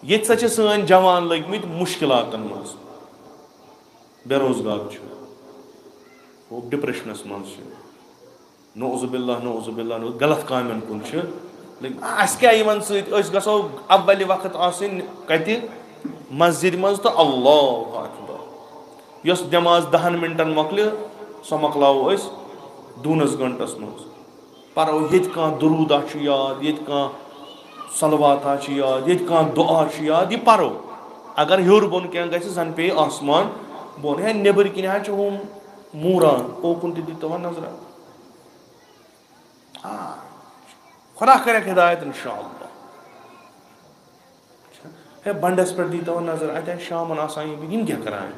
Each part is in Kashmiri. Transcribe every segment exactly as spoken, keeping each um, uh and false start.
ییٚتہِ سا چھِ سٲنۍ جوان لٔگۍ مٕتۍ مُشکِلاتَن منٛز، بے روزگار چھُ، ہُہ ڈپریشنَس منٛز چھُ، نعوذ باللہ، نعوذ باللہ، نعوذ، غلط کامٮ۪ن کُن چھِ۔ لیکن اَسہِ کیٛاہ یِمَن سۭتۍ؟ أسۍ گژھو اَوَلہِ وقت آسٕنۍ کَتہِ؟ مسجدِ منٛز۔ تہٕ اللہ اکبر، یۄس نٮ۪ماز دَہَن مِنٹَن مۄکلہِ، سۄ مۄکلاوو أسۍ دوٗنَس گٲنٛٹَس منٛز۔ پَرو ییٚتہِ کانٛہہ دروٗدا چھُ یاد، ییٚتہِ کانٛہہ صلواتہ چھُ یاد، ییٚتہِ کانٛہہ دُعا چھُ یاد، یہِ پَرو۔ اگر ہیوٚر بۄن کینٛہہ گژھِ، زَن پیٚیہِ آسمان بۄن۔ ہے، نیٚبٕرۍ کِنۍ حظ چھُ ہُم موران، اوکُن تہِ دیٖتو وۄنۍ نظرہ۔ آ، خۄدا کَرٮ۪کھ ہدایت انشاءاللہ۔ ہے، بنڈس پٮ۪ٹھ دیٖتو نظر، اَتہِ آسہِ شامن آسان یِم، یِم کیٛاہ کران؟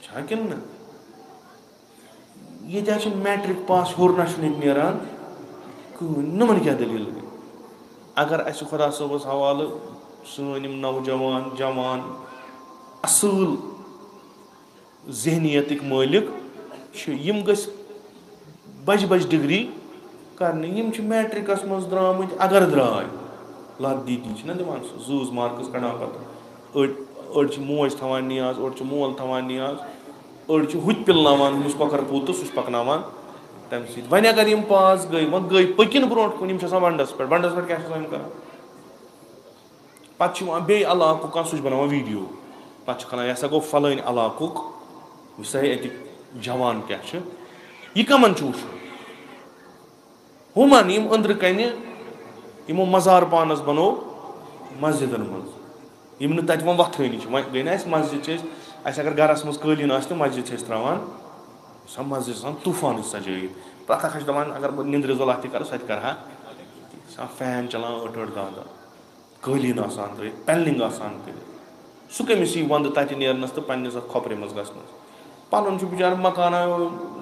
چھا کِنہٕ نہ؟ ییٚتہِ حظ چھِ میٹرک پاس ہیوٚر نہ چھُنہٕ ییٚتہِ نیران کٕہٕنۍ، نۄمَن کیٛاہ دٔلیٖل گٔے؟ اگر اَسہِ خۄدا صٲبَس حوالہٕ سٲنۍ یِم نوجوان، جوان، اَصٕل ذہنیتٕکۍ مٲلِک چھِ، یِم گٔژھۍ بجہِ بجہِ ڈگری کرنہِ۔ یِم چھِ میٹرکس منٛز درٛامٕتۍ، اگر درٛاے، لد دیٖدی چھِنہ دِوان سُہ، زۭز مارکس کڑان پتہٕ۔ أڑۍ، أڑۍ چھِ موج تھاوان نیاز، أڑۍ چھِ مول تھاوان نیاز، أڑۍ چھِ ہُتہِ پِلناوان ہُمِس کۄکر پوٗت تہٕ سُہ چھُ پکناوان تمہِ سۭتۍ۔ وۄنۍ اگر یِم پاس گٔے، وۄنۍ گٔے پٔکِن برونٛٹھ کُن، یِم چھِ آسان ونڈس پٮ۪ٹھ۔ ونڈس پٮ۪ٹھ کیٛاہ چھِ آسان یِم کران؟ پتہٕ چھُ یِوان بیٚیہِ علاقُک کانٛہہ، سُہ چھُ بناوان ویٖڈیو۔ پتہٕ چھُ کھلان، "یہِ ہسا گوٚو فلٲنۍ علاقُک، وٕچھ سا ہے اَتِکۍ جوان کیٛاہ چھِ۔" یہِ کمن چھُ وٕچھُن؟ ہُمن، یِم أنٛدرٕ کنہِ یِمو مزار پانس بنوو مسجدن منٛز، یِم نہٕ تتہِ وۄنۍ وۄتھٲنی چھِ۔ وۄنۍ گٔے نہ اَسہِ مسجد، چھِ أسۍ، اَسہِ اگر گرس منٛز قٲلیٖن آسہِ تہٕ مسجد چھِ أسۍ تراوان، سۄ مسجد چھِ آسان طوٗفانٕچ سجٲیِتھ۔ پرٛٮ۪تھ اکھ چھِ دپان، اگر بہٕ نِندرِ زوٚلاتھ تہِ کرٕ، سۄ تہِ کرٕ ہا۔ چھِ آسان فین چلان ٲٹھ ٲٹھ دہ دہ۔ قٲلیٖن آسان ترٲیِتھ، پینلِنٛگ آسان کٔرِتھ۔ سُہ کٔمِس یی وَندٕ تَتہِ نیرنَس تہٕ پنٛنِس اَتھ کھۄپرِ منٛز گژھنَس؟ پَنُن چھُ بِچارٕ مکانہ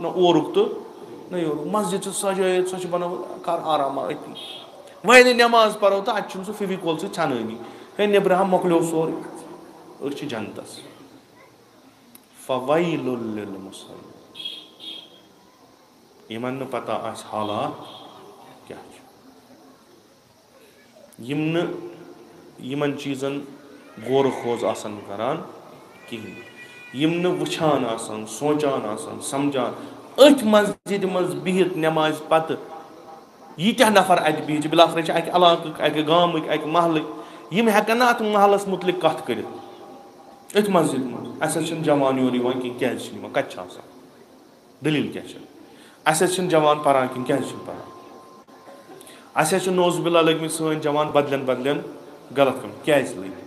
نہ اورُک تہٕ نہ یورُک۔ مسجد چھِ سجٲیِتھ، سۄ چھِ بَنٲومٕژ، کَر آرامہ أتی۔ وۄنۍ ییٚلہِ نٮ۪ماز پَرو تہٕ اَتہِ چھُنہٕ سُہ فیویٖکول سۭتۍ ژھٮ۪نٲنی۔ ہے، نیٚبرٕ ہا مۄکلیو سورُے۔ أسۍ چھِ جنتَس۔ فویل للمصلین۔ یِمَن نہٕ پَتہ آسہِ حالات کیٛاہ چھُ۔ یِم نہٕ یِمن چیٖزن غور و خوض آسن کران کِہیٖنۍ، یِم نہٕ وٕچھان آسن، سونٛچان آسن، سمجھان، أتھۍ مسجدِ منٛز بِہِتھ نٮ۪مازِ پتہٕ ییٖتیٛاہ نفر اَتہِ بِہِتھ چھِ، بِلاخرٕ چھِ اَکہِ علاقٕکۍ، اَکہِ گامٕکۍ، اَکہِ محلٕکۍ، یِم ہٮ۪کن نہٕ اَتھ محلس مُتعلق کَتھ کٔرِتھ۔ أتھۍ مسجدِ منٛز اَسہِ حظ چھِنہٕ جوان یورٕ یِوان کِہیٖنۍ، کیٛازِ چھِنہٕ یِوان، کَتہِ چھِ آسان؟ دٔلیٖل کیٛاہ چھِ؟ اَسہِ حظ چھِنہٕ جوان پَران کِنہٕ کیٛازِ چھِنہٕ پَران؟ اَسہِ حظ چھِ نعوذ باللہ لٔگۍ مٕتۍ سٲنۍ جوان بدلن بدلن غلط کامٮ۪ن۔ کیٛازِ لٔگۍ؟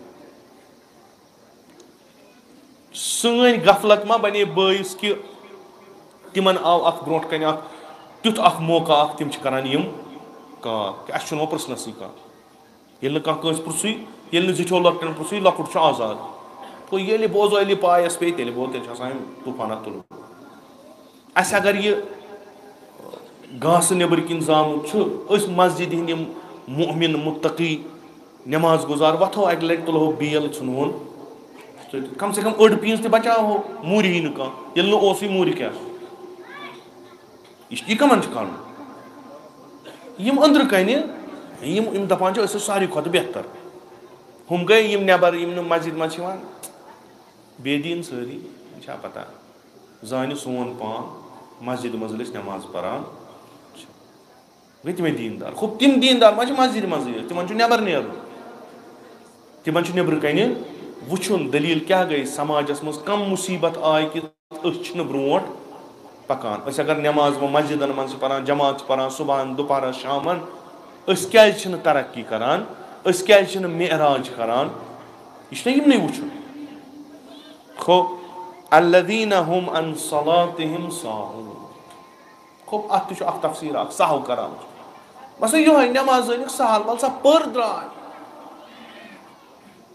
سٲنۍ غفلت ما بنے بٲعث کہِ تِمن آو اَتھ برونٛٹھ کنہِ اَکھ تیُتھ اَکھ موقع اَکھ، تِم چھِ کران یِم کار، کہِ اَسہِ چھُنہٕ وۄنۍ پرٛژھنَسٕے کانٛہہ۔ ییٚلہِ نہٕ کانٛہہ کٲنٛسہِ پرٛژھُے، ییٚلہِ نہٕ زِٹھیو لۄکٹٮ۪ن پرٛژھُے، لۄکُٹ چھُ آزاد۔ گوٚو ییٚلہِ بوزو، ییٚلہِ یہِ پایَس پیٚیہِ، تیٚلہِ گوٚو، تیٚلہِ چھُ آسان أمۍ طوٗفانہ تُلمُت۔ اَسہِ اگر یہِ گاسہٕ نیٚبٕرۍ کِنۍ زامُت چھُ، أسۍ مسجدِ ہِنٛدۍ یِم مؤمن، مُتقی، نٮ۪ماز گُزار، وۄتھو اَکہِ لَٹہِ، تُلہو بیل، ژھٕنہون۔ کم سے کم أڑ پیٖنٛژ تہِ بچاوہو، موٗرِ یی نہٕ کانٛہہ۔ ییٚلہِ نہٕ اوسُے، موٗرِ کیٛاہ؟ یہِ چھُ، یہِ کَمَن چھُ کَرُن؟ یِم أنٛدرٕ کَنہِ، یِم، یِم دَپان چھِ، أسۍ چھِ ساروی کھۄتہٕ بہتر۔ ہُم گٔے یِم نٮ۪بَر، یِم نہٕ مسجد منٛز چھِ یِوان۔ بے دیٖن سٲری، یہِ چھا پَتہ؟ زانہِ سون پان، مسجد منٛز ییٚلہِ أسۍ نٮ۪ماز پَران چھِ، گٔے تِمَے دیٖندار۔ خوب، تِم دیٖندار ما چھِ مسجد منٛزٕے یٲتۍ، تِمَن چھُ نٮ۪بَر نیرُن۔ تِمَن چھُ نیٚبرٕ کَنہِ وٕچھُن، دٔلیٖل کیٛاہ گٔے، سماجَس منٛز کَم مُصیٖبت آے کہِ أسۍ چھِنہٕ برونٛٹھ پکان۔ أسۍ اگر نٮ۪ماز وۄنۍ مسجدن منٛز چھِ پران، جماعت چھِ پران، صبحن، دُپہرس، شامن، أسۍ کیازِ چھِنہٕ ترقی کران؟ أسۍ کیازِ چھِنہٕ معراج کران؟ یہِ چھُنہ یِمنٕے وٕچھُن۔ خو الذین هم عن صلاتهم ساہون۔ خو اتھ تہِ چھُ اکھ تفسیر، اکھ سہو کران۔ بس یِہوٚے نٮ۪ماز أنِکھ سہل، وَل سا پٔر درٛاے۔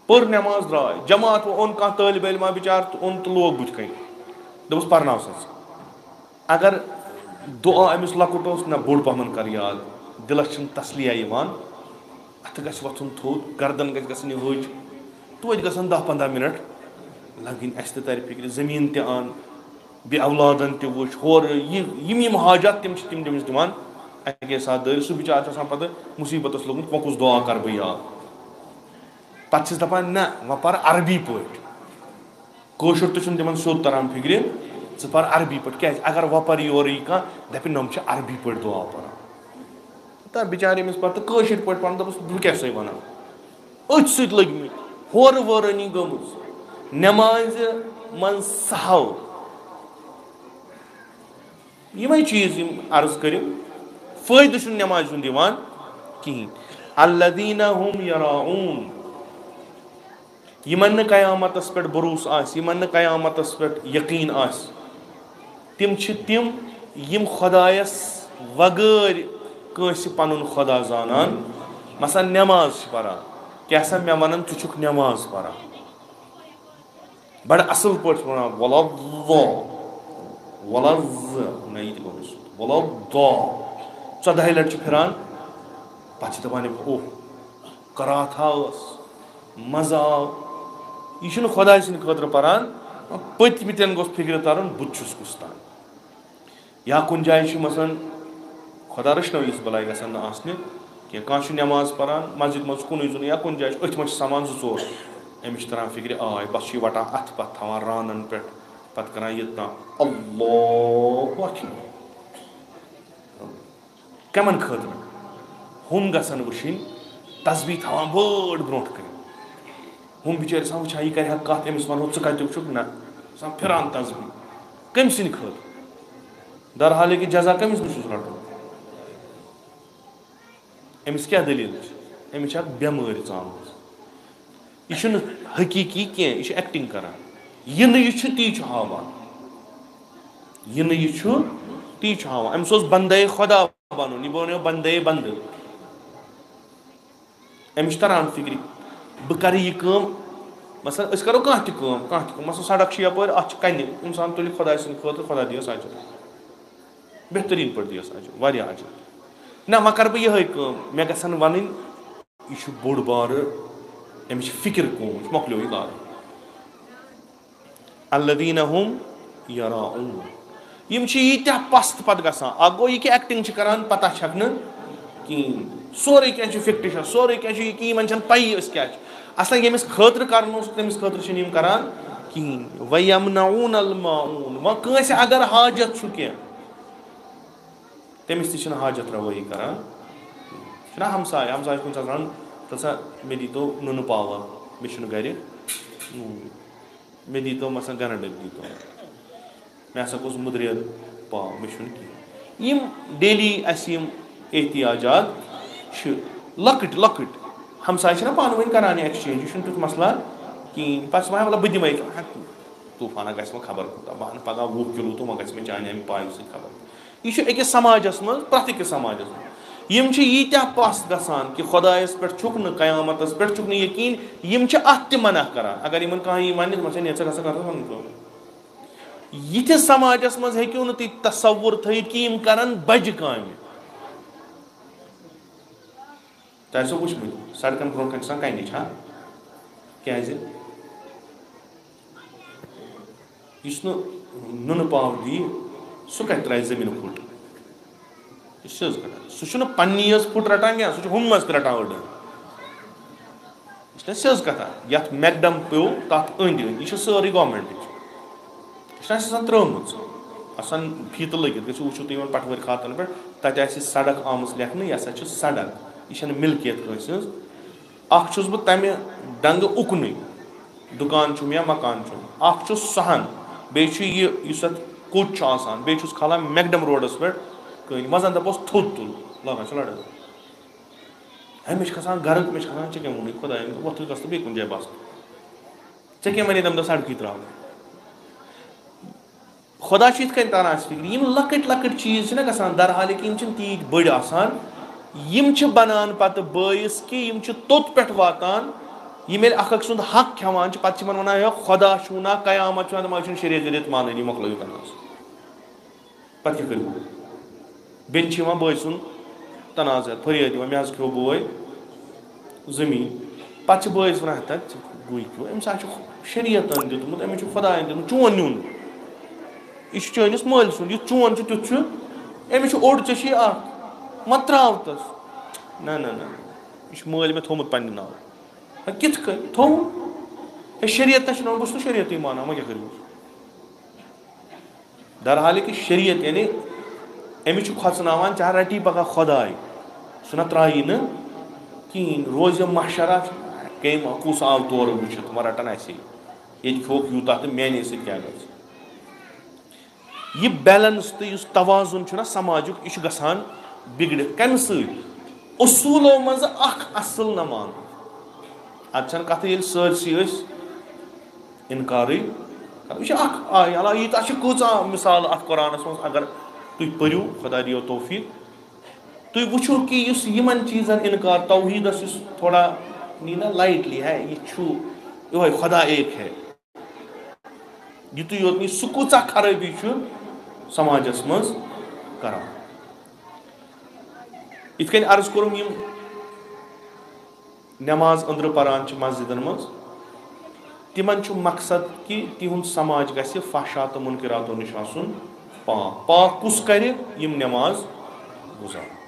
پٔر نٮ۪ماز، درٛاے۔ جماعت وۄنۍ اوٚن کانٛہہ طٲلبہِ علما بِچار تہٕ اوٚن تہٕ لوگ بٕتھِ کَنہِ۔ دوٚپُس، "پَرناو سا ژٕ۔" اگر دُعا أمِس لۄکُٹ اوس، نہ بوٚڑ پَہمَن کَر یاد۔ دِلَس چھِنہٕ تسلیہ یِوان۔ اَتھٕ گژھِ وۄتھُن تھوٚد، گردَن گژھِ گژھٕنۍ ہٕج۔ توتہِ گژھن دَہ پنٛداہ مِنَٹ لَگٕنۍ اَسہِ تہِ تَرِ فِکرِ۔ زٔمیٖن تہِ اَن، بیٚیہِ اولادَن تہِ وٕچھ، ہورٕ یہِ، یِم یِم حاجات تِم چھِ تِم تٔمِس دِوان اَکے ساتہٕ دٲرِتھ۔ سُہ بِچار چھُ آسان پَتہٕ مُصیٖبتَس لوٚگمُت، وۄنۍ کُس دُعا کَرٕ بہٕ یاد؟ پتہٕ چھِس دَپان، نہ، وۄنۍ پَر عربی پٲٹھۍ۔ کٲشُر تہِ چھُنہٕ تِمن سیوٚد تران فِکرِ، ژٕ پَر عربی پٲٹھۍ۔ کیازِ؟ اگر وۄنۍ پَر یورٕ یی کانٛہہ، دَپہِ، نۄم چھِ عربی پٲٹھۍ دُعا پَران۔ تہٕ بِچارٕ ییٚمِس پَتہٕ کٲشِر پٲٹھۍ پَرُن، دوٚپُس، بہٕ کیٛاہ سا وَنان؟ أتھۍ سۭتۍ لٔگۍ مٕتۍ، ہورٕ وٲرٲنی گٔمٕژ، نٮ۪مازِ منٛز سہو۔ یِمے چیٖز یِم عرض کٔرِم، فٲیدٕ چھُنہٕ نٮ۪مازِ ہُنٛد یِوان کِہیٖنۍ۔ الذین هم یراعون، یِمن نہٕ قیامتس پٮ۪ٹھ بروسہٕ آسہِ، یِمن نہٕ قیامتس پٮ۪ٹھ یقیٖن آسہِ، تِم چھِ تِم یِم خۄدایس وغٲرۍ کٲنٛسہِ پنُن خۄدا زانان۔ مثلاً نٮ۪ماز چھِ پران، کیٛاہ سا مےٚ ونان ژٕ چھُکھ نٮ۪ماز پران؟ بڑٕ اصل پٲٹھۍ چھِ وَنان، وَلَا ضا، وَلَا ض، نہ، یہِ تہِ گوٚو نہٕ سیوٚد، وَلَا ضا۔ ژۄدہَے لَٹہِ چھِ پھِران، پَتہٕ چھِ دَپان یِم، اوہ، کراہتا ٲس، مَزٕ آو۔ یہِ چھُنہٕ خۄداے سٕنٛدِ خٲطرٕ پَران، پٔتمہِ تٮ۪ن گوٚژھ فِکرِ تَرُن، بہٕ تہِ چھُس کُس تام۔ یا کُنہِ جایہِ چھُ مثلاً، خۄدا رٔچھنٲوِس بَلاے گژھن نہٕ آسنہِ کینٛہہ، کانٛہہ چھُ نٮ۪ماز پَران، مسجد منٛز چھُ کُنُے زوٚنُے یا کُنہِ جایہِ چھُ، أتھۍ منٛز چھِ سَمان زٕ ژور، أمِس چھِ تَران فِکرِ، آے، بَس چھُ یہِ وَٹان اَتھٕ پَتہٕ تھاوان رانَن پٮ۪ٹھ، پَتہٕ کَران یہِ تام، اللہ اکبر۔ کَمَن خٲطرٕ؟ ہُم گژھن وٕچھِنۍ تسبیح تھاوان بٔڑ برونٛٹھ کَنہِ۔ ہُم بِچٲرۍ آسان وٕچھان، یہِ کَرِ ہا کَتھ، أمِس وَنہو، ژٕ کَتیُک چھُکھ؟ نہ، آسان پھِران تسبیح۔ کٔمۍ سٕنٛدِ خٲطرٕ؟ درحالے کہِ جزا کٔمِس نِش چھُس رَٹُن؟ أمِس کیٛاہ دٔلیٖل چھِ؟ أمِس چھِ اَکھ بٮ۪مٲرۍ ژامٕژ۔ یہِ چھُنہٕ حقیٖقی کینٛہہ، یہِ چھُ ایکٹنگ کران۔ یہِ نہٕ یہِ چھُ، تی چھُ ہاوان۔ یہِ نہٕ یہِ چھُ، تی چھُ ہاوان۔ أمِس اوس بندے خدا بنُن، یہِ بنیو بندے بندٕ۔ أمِس چھِ تران فِکرِ، بہٕ کرٕ یہِ کٲم۔ مثلاً أسۍ کرو کانٛہہ تہِ کٲم، کانٛہہ تہِ کٲم۔ مثلاً سڑک چھِ یپٲرۍ، اتھ چھِ کنہِ، انسان تُلہِ خۄداے سٕنٛدِ خٲطرٕ، خۄدا دِیَس اجر۔ بہتریٖن پٲٹھۍ دِیَس اجر، واریاہ اجر۔ نہ، وۄنۍ کرٕ بہٕ یِہوٚے کٲم، مےٚ گژھن ونٕنۍ، یہِ چھُ بوٚڑ بارٕ، أمِس چھِ فِکر قومٕچ، مۄکلیو یہِ کار۔ الذین هم یراعون۔ یِم چھِ ییٖتیٛاہ پست پتہٕ گژھان۔ اکھ گوٚو یہِ کہِ ایکٹنگ چھِ کران، پتہ چھکھ نہٕ کِہیٖنۍ۔ سورُے کینٛہہ چھُ فِکٹِشن، سورُے کینٛہہ چھُ یہِ کہِ یِمن چھَنہٕ پَیی أسۍ کیٛاہ چھِ۔ اصلاً ییٚمِس خٲطرٕ کرُن اوس، تٔمِس خٲطرٕ چھِنہٕ یِم کران کِہیٖنۍ۔ وَیَمْنَعُونَ الْمَاعُونَ۔ وۄنۍ کٲنٛسہِ اگر حاجت چھُ کینٛہہ، تٔمِس تہِ چھِنہٕ حاجت رَوٲیی کران۔ چھُنہ ہمساے، ہمساے چھُ کُنہِ ساتہٕ وَنان، "تَلہٕ سا مےٚ دیٖتو نُنہٕ پاوا، مےٚ چھُنہٕ گرِ نوٗن، مےٚ دیٖتو مثلاً گنڈٕ دیٖتو، مےٚ ہسا گوٚژھ مُدریر پاو، مےٚ چھُنہٕ کِہیٖنۍ۔" یِم ڈیلی اَسہِ یِم احتیاجات چھِ لۄکٕٹۍ لۄکٕٹۍ، ہمساے چھِنہ پانہٕ ؤنۍ کران یہِ ایکسچینج، یہِ چھُنہٕ تیُتھ مسلہٕ کِہیٖنۍ۔ پَتہٕ چھِ وَنان، "مطلب، بہٕ دِمَے ژےٚ، ہہ، طوٗفانہ گژھِ وۄنۍ خبر کوٗتاہ، بہٕ اَنہٕ پگاہ وُہ کِلوٗ تہٕ وۄنۍ گژھِ مےٚ چانہِ اَمہِ پایہِ سۭتۍ خبر کوٗتاہ۔" یہِ چھُ أکِس سماجس منٛز، پرٛٮ۪تھ أکِس سماجس منٛز۔ یِم چھِ ییٖتیٛاہ پَس گژھان کہِ خۄدایَس پٮ۪ٹھ چھُکھ نہٕ، قیامتس پٮ۪ٹھ چھُکھ نہٕ یقیٖن، یِم چھِ اَتھ تہِ منع کران۔ اگر یِمن کانٛہہ یی وَنہِ، دَپان چھِ، "نیر ژٕ گژھ سا، کر ژٕ پَنٕنۍ کٲم۔" یِتھِس سماجس منٛز ہیٚکِو نہٕ تُہۍ تصور تھٲیِتھ کہِ یِم کرن بجہِ کامہِ۔ تۄہہِ آسیو وٕچھمُت، سڑکن برونٛہہ کنہِ چھِ آسان کنہِ چھا؟ کیٛازِ؟ یُس نہٕ نُنہٕ پاو دِیہِ، سُہ کتہِ ترٛاوِ زٔمیٖنُک پھُٹ؟ یہِ چھِ سیٚز کتھا۔ سُہ چھُنہٕ پننی یٲژ پھُٹ رٹان کینٛہہ، سُہ چھُ ہُمہِ منٛز تہِ رٹان أڑ۔ یہِ چھِ نہ سیٚز کتھا؟ یتھ میکڈم پیوٚو، تتھ أنٛدۍ أنٛدۍ، یہِ چھِ سٲرٕے گورمنٹٕچ۔ یہِ چھِ نہ اَسہِ آسان ترٛٲومٕژ، آسان فیٖتہٕ لٔگِتھ، گٔژھِو وٕچھِو تُہۍ یِمن پٹھوٲرۍ خاتن پٮ۪ٹھ، تتہِ آسہِ سڑک آمٕژ لیکھنہٕ، یہِ ہسا چھِ سڑک، یہِ چھَنہٕ ملکیت کٲنٛسہِ ہٕنٛز۔ اکھ چھُس بہٕ تمہِ ڈنٛگہٕ اُکنُے، دُکان چھُم یا مکان چھُم، اکھ چھُس سۄ ہن، بیٚیہِ چھُ یہِ یُس اتھ کوٚچ چھُ آسان، بیٚیہِ چھُس کھالان میکڈم روڈس پٮ۪ٹھ کٔنۍ، منٛزن دپوس، "تھوٚد تُل"، لاگان چھِ لڑٲے۔ ہے، مےٚ چھِ کھسان گرد، مےٚ چھِ کھسان، "ژےٚ کیٛاہ ووٚنُے خۄدایَن، وۄتھُے گژھ تہٕ بیٚیہِ کُنہِ جایہِ بس۔ ژےٚ کیٛاہ وَنے تَمہِ دۄہ سڑکٕے ترٛاو؟" خۄدا چھُ یِتھ کٔنۍ تران اَسہِ فِکرِ۔ یِم لۄکٕٹۍ لۄکٕٹۍ چیٖز چھِنہ گژھان، درحالہِ کہِ یِم چھِنہٕ تیٖتۍ بٔڑۍ آسان۔ یِم چھِ بَنان پَتہٕ بٲعث کہِ یِم چھِ توٚت پٮ۪ٹھ واتان، یِم ییٚلہِ اَکھ أکۍ سُنٛد حق کھٮ۪وان چھِ، پَتہٕ چھِ یِمَن وَنان، "ہے، خۄدا چھُو نا، قیامت چھُو نا، تِم حظ چھُنہٕ شریعت ذریعت مانٲنی، مۄکلٲیِو تَنہٕ حظ۔" پَتہٕ کیٛاہ کٔرِو؟ بیٚنہِ چھِ یِوان بٲے سُنٛد تنازعہٕ، فریاد یِوان، "مےٚ حظ کھیوٚو بوے زٔمیٖن۔" پَتہٕ چھِ بٲیِس وَنان، "ہتا، ژےٚ گوٚوٕے کیٛاہ؟ أمِس حظ چھُ شریعتَن دیُتمُت، أمِس چھُ خۄدایَن دیُتمُت، چون نیُن۔ یہِ چھُ چٲنِس مٲلۍ سُنٛد، یُتھ چون چھُ، تیُتھ چھُ أمِس چھُ اوٚڑ، ژےٚ چھُے اَکھ، مہ ترٛاو تَس۔" نہ، نہ، نہ، نہ۔ یہِ چھُ مٲلۍ مےٚ تھوٚومُت پنٛنہِ ناوٕ۔ ہا، کِتھ کٔنۍ تھوٚوُن؟ ہے، شریعت نہ چھُنہٕ، بہٕ چھُس نہٕ شریعتٕے مانان، وۄنۍ کیٛاہ کٔرِو؟ در حالہِ کہِ شریعت، یعنی أمِس چھُ کھۄژناوان، ژےٚ رَٹی پگاہ خۄداے، سُہ نہ ترٛایی نہٕ کِہیٖنۍ۔ روزِ محشرہ، کٔمۍ، کُس آو تورٕ وٕچھِتھ، وۄنۍ رَٹَن اَسے، ییٚتہِ کھیوٚوُکھ یوٗتاہ تہٕ میٛانے سۭتۍ کیٛاہ گژھِ؟ یہِ بیلنس تہٕ یُس توازُن چھُنہ سماجُک، یہِ چھُ گژھان بِگڑِتھ۔ کَمہِ سۭتۍ؟ اصوٗلو منٛزٕ اکھ اصل نہ مانُن۔ اَتھ چھَنہٕ کَتھٕے، ییٚلہِ سٲرسٕے أسۍ اِنکارٕے کرو۔ یہِ چھِ اکھ آیہِ، حالانکہِ ییٖژاہ چھِ، کۭژاہ مثال اَتھ قرآنَس منٛز، اگر تُہۍ پٔرِو، خۄدا دِیو توفیٖق، تُہۍ وٕچھِو کہِ یُس یِمن چیٖزن اِنکار، توحیٖدس یُس تھوڑا نی نا لایٹلی، ہے، یہِ چھُ یِہوٚے، خۄدا ایک ہے، یِتُے یوت نہٕ، سُہ کۭژاہ خرٲبی چھُ سماجس منٛز کران۔ یِتھ کٔنۍ عرض کوٚرُم، یِم نماز أنٛدرٕ پران چھِ مسجدن منٛز، تِمن چھُ مقصد کہِ تِہُنٛد سماج گژھِ فحشا تہٕ منکراتو نِش آسُن پاک۔ پاک کُس کرِ؟ یِم نماز گُزار۔